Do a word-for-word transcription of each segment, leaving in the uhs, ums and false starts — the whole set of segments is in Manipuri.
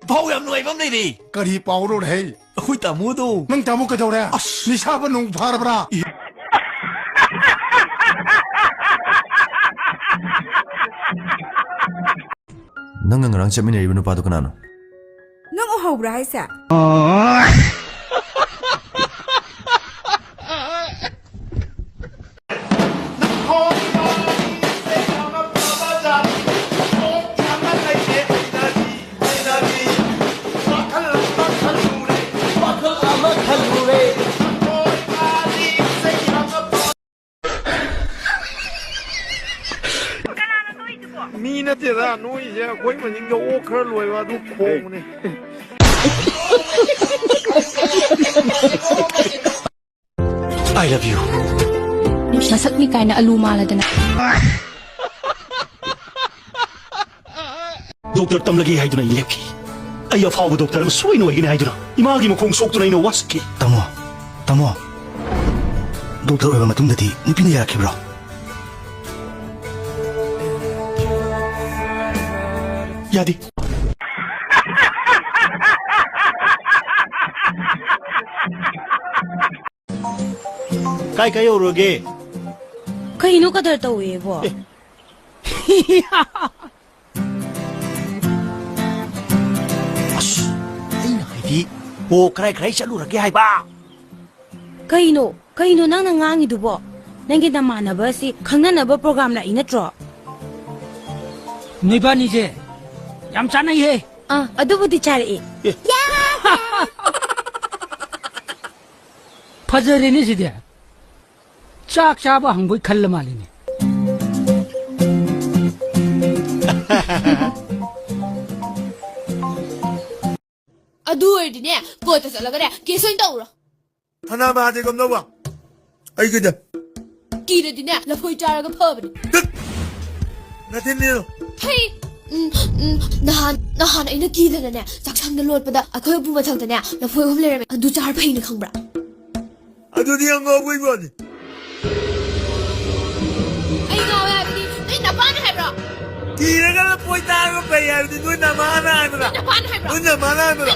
ꯄꯥꯎ ꯌꯥꯝ ꯅꯨꯡꯉꯥꯏꯕ ꯑꯃ ꯂꯩꯔꯦ꯫ ꯀꯔꯤ ꯄꯥꯎꯔꯣ ꯍꯦ? ꯑꯩꯈꯣꯏ ꯇꯥꯃꯣꯗꯣ꯫ ꯅꯪ ꯇꯥꯃꯣ ꯀꯩꯗꯧꯔꯦ? ꯑꯁ! ꯅꯤꯁꯥꯕ ꯅꯣꯡ ꯐꯥꯔꯕ꯭ꯔꯥ? ꯅꯪꯒ ꯉꯔꯥꯡ ꯆꯠꯃꯤꯟꯅꯔꯤꯕ ꯅꯨꯄꯥꯗꯣ ꯀꯅꯥꯅꯣ? ꯅꯪ ꯎꯍꯧꯕ꯭ꯔꯥ ꯍꯥꯏꯁꯦ? ꯃꯤ ꯅꯠꯇꯦꯗ ꯅꯣꯏꯁꯦ, ꯑꯩꯈꯣꯏ ꯃꯅꯤꯡꯗ ꯑꯣꯛ ꯈꯔ ꯂꯣꯏꯕ ꯑꯗꯨ ꯈꯣꯡꯕꯅꯦ꯫ I love you. ꯃꯁꯛꯅꯤ ꯀꯥꯏꯅ ꯑꯂꯨ ꯃꯥꯜꯂꯗꯅ꯫ ꯗꯣꯛꯇꯔ ꯇꯝꯂꯒꯦ ꯍꯥꯏꯗꯨꯅ ꯑꯩ ꯂꯦꯞꯈꯤ꯫ ꯑꯩ ꯑꯐꯥꯎꯕ ꯗꯣꯛꯇꯔ ꯑꯃ ꯁꯣꯏꯅ ꯑꯣꯏꯒꯅꯤ ꯍꯥꯏꯗꯨꯅ ꯏꯃꯥꯒꯤ ꯃꯈꯣꯡ ꯁꯣꯛꯇꯨꯅ ꯑꯩꯅ ꯋꯥꯁꯛꯈꯤ꯫ ꯇꯥꯃꯣ, ꯇꯥꯃꯣ, ꯗꯣꯛꯇꯔ ꯑꯣꯏꯕ ꯃꯇꯨꯡꯗꯗꯤ ꯅꯨꯄꯤꯅ ꯌꯥꯔꯛꯈꯤꯕ꯭ꯔꯣ? ꯌꯥꯗꯦ꯫ ꯀꯥꯏ ꯀꯥꯏ ꯌꯧꯔꯒꯦ? ꯀꯩꯅꯣ ꯀꯗꯔ ꯇꯧꯋꯦꯕꯣ? ꯑꯦ꯫ ꯑꯁ, ꯑꯩꯅ ꯍꯥꯏꯗꯤ, ꯑꯣ, ꯀꯔꯥꯏ ꯀꯔꯥꯏ ꯆꯠꯂꯨꯔꯒꯦ ꯍꯥꯏꯕ? ꯀꯩꯅꯣ? ꯀꯩꯅꯣ ꯅꯪꯅ ꯉꯥꯡꯉꯤꯗꯨꯕꯣ? ꯅꯪꯒꯤ ꯅꯃꯥꯟꯅꯕ ꯑꯁꯤ ꯈꯪꯅꯅꯕ ꯄ꯭ꯔꯣꯒ꯭ꯔꯥꯝ ꯂꯥꯛꯏ ꯅꯠꯇ꯭ꯔꯣ? ꯅꯣꯏꯕꯥꯅꯤꯁꯦ ꯌꯥꯝ ꯆꯥꯟꯅꯩꯍꯦ꯫ ꯑꯥ, ꯑꯗꯨꯕꯨꯗꯤ ꯆꯥꯔꯛꯑꯦ꯫ ꯑꯦ꯫ ꯐꯖꯔꯦꯅꯦ ꯁꯤꯗꯤ꯫ ꯆꯥꯛ ꯆꯥꯕ ꯍꯪꯕꯩ ꯈꯜꯂ ꯃꯥꯜꯂꯤꯅꯦ꯫ ꯑꯗꯨ ꯑꯣꯏꯔꯗꯤꯅꯦ, ꯀꯣꯔꯠꯇ ꯆꯠꯂꯒꯅꯦ, ꯀꯦꯁ ꯑꯣꯏꯅ ꯇꯧꯔꯣ꯫ ꯊꯅꯥ ꯃꯍꯥꯗꯦꯕ ꯀꯝꯗꯧꯕ? ꯑꯩꯒꯤꯗ꯫ ꯀꯤꯔꯗꯤꯅꯦ, ꯂꯐꯣꯏ ꯆꯥꯔꯒ ꯐꯕꯅꯦ꯫ ꯇꯠ! ꯅꯊꯤꯟꯅꯤꯔꯣ? ꯍꯩ! ꯎꯝ, ꯎꯝ, ꯅꯍꯥꯟ, ꯅꯍꯥꯟ ꯑꯩꯅ ꯀꯤꯗꯅꯅꯦ, ꯆꯥꯛꯁꯪꯗ ꯂꯣꯠꯄꯗ ꯑꯩꯈꯣꯏ ꯎꯄꯨ ꯃꯊꯛꯇꯅꯦ, ꯂꯐꯣꯏ ꯑꯍꯨꯝ ꯂꯩꯔꯝꯃꯦ꯫ ꯑꯗꯨ ꯆꯥꯔ ꯐꯩꯅ ꯈꯪꯕ꯭ꯔꯥ? ꯑꯗꯨꯗꯤ ꯌꯥꯝ ꯉꯥꯎꯕꯩ ꯋꯥꯅꯤ꯫ ꯑꯩ ꯉꯥꯎꯋꯦ ꯍꯥꯏꯕꯗꯤ ꯅꯣꯏ ꯅꯄꯥꯅ ꯍꯥꯏꯕ꯭ꯔꯣ? ꯀꯤꯔꯒ ꯂꯐꯣꯏ ꯇꯥꯔꯒ ꯐꯩ ꯍꯥꯏꯕꯗꯤ ꯅꯣꯏ ꯅꯃꯥꯅ ꯍꯥꯏꯕ꯭ꯔꯥ? ꯅꯣꯏ ꯅꯃꯥꯅ ꯍꯥꯏꯕ꯭ꯔꯥ?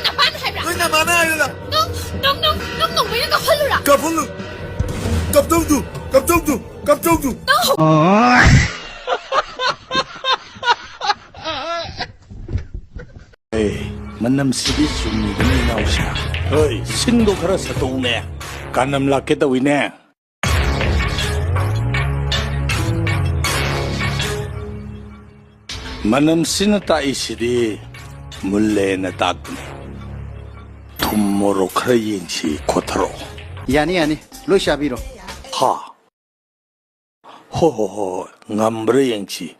ꯅꯣꯏ ꯅꯃꯥꯅ ꯍꯥꯏꯕ꯭ꯔꯥ? ꯅꯪ, ꯅꯪ, ꯅꯪ, ꯅꯪ ꯅꯣꯡꯃꯩꯅ ꯀꯥꯞꯍꯜꯂꯨꯔꯥ? ꯀꯥꯞꯍꯜꯂꯨ꯫ ꯀꯞꯇꯧꯗꯨ, ꯀꯞꯇꯧꯗꯨ, ꯀꯞꯇꯧꯗꯨ꯫ ꯑꯦ, ꯃꯅꯝꯁꯤꯗꯤ ꯆꯨꯝꯃꯤꯕꯅꯤ, ꯏꯅꯥꯎꯁꯥ꯫ ꯍꯣꯏ, ꯁꯤꯡꯗꯣ ꯈꯔ ꯁꯠꯇꯣꯛꯎꯅꯦ꯫ ꯀꯥꯅꯝ ꯂꯥꯛꯀꯦ ꯇꯧꯏꯅꯦ꯫ ꯃꯅꯝꯁꯤꯅ ꯇꯥꯛꯏꯁꯤꯗꯤ ꯃꯨꯜꯂꯦꯅ ꯇꯥꯛꯄꯅꯤ꯫ ꯊꯨꯝ ꯃꯣꯔꯣꯛ ꯈꯔ ꯌꯦꯡꯁꯤ, ꯈꯣꯠꯊꯔꯛꯑꯣ꯫ ꯌꯥꯅꯤ, ꯌꯥꯅꯤ꯫ ꯂꯣꯏ ꯆꯥꯕꯤꯔꯣ꯫ ꯍꯥ? ꯍꯣ, ꯍꯣ, ꯍꯣ, ꯍꯣ꯫ ꯉꯝꯕ꯭ꯔꯥ ꯌꯦꯡꯁꯤ꯫